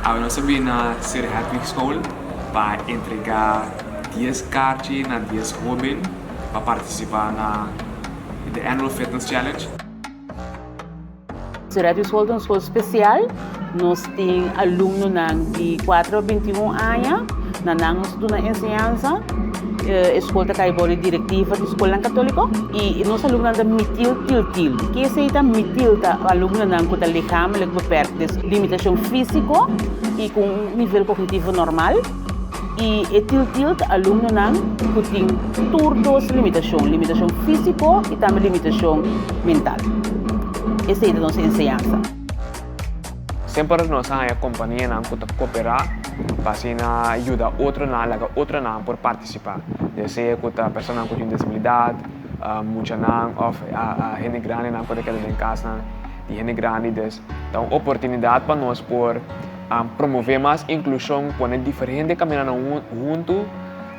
Awe nos a bin na Sir Hedwig School pa entrega 10 karchi na 10 hoben pa participa na the Annual Fitness Challenge. Sir Hedwig School ta un skol spesial. Nos tin alumnonan di 4 a 21 aña. Na nan nos ta duna enseñansa. E skol ta kai bou di direktiva di skolnan katóliko. I nos alumnonan ta mitil til til. Ke esei ta? Mitil ta alumnonan ku ta lichamelijk beperkt, dus limitashon físiko i ku un nivel kognitivo normal. I e til til ta alumnonan ku tin tur dos limitashon, limitashon físiko i tambe limitashon mental. Esei ta nos enseñansa. Semper nos a haña kompanianan ku ta koperá pa asina yuda otronan, laga otronan por partisipá. Ya sea ku ta personanan ku tin desabilidat, muchanan òf hende grandinan ku ta keda den kasnan di hende grandi. Dus ta un oportunidat pa nos por promové mas inklushon, pone diferente kamindanan huntu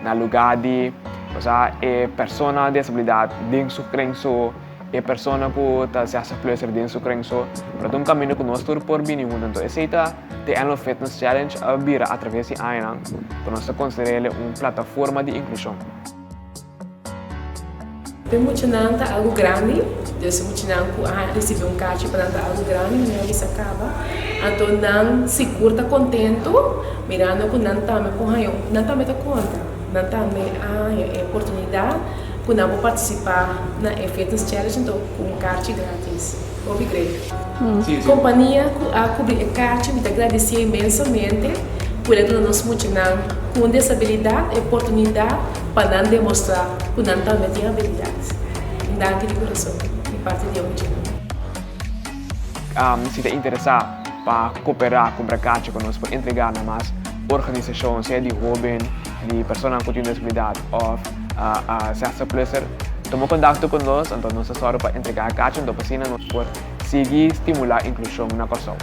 na lugá di osea e persona desabilidat den su kren so. E persona ku ta 60 pluser den su kren so, pero ta un kaminda ku nos tur por bini huntu. Anto esei ta The Annual Fitness Challenge a bira atraves di añanan ku nos ta konsider'el un plataforma di inklushon. P'e muchanan ta algu grandi, dus e muchanan ku a risibi un kachi pa nan ta algu grandi, mi a bisa kaba. Anto nan sigur ta kontentu mirando ku nan tambe por haña, nan tambe ta konta, nan tambe a haña e oportunidat. Ku nan por partisipá na e Fitness Challenge anto ku un karchi gratis. Hopi great. Kompania ku a kubri e karchi mi ta gradisié inmensamente ku el a duna nos muchanan ku un desabilidat e oportunidat pa nan demostrá ku nan tambe tin abilidat. Un danki di kurason di parti di e muchanan. Si ta interesá pa koperá, kumpra karchi ku nos por entregá na mas organisashon, sea di hóben, di personanan ku tin desabilidat òf 60 plusser, tuma kontakto ku nos, anto nos ta sòru pa entregá e karchi, anto pa asina nos por sigui stimulá inklushon na Kòrsou.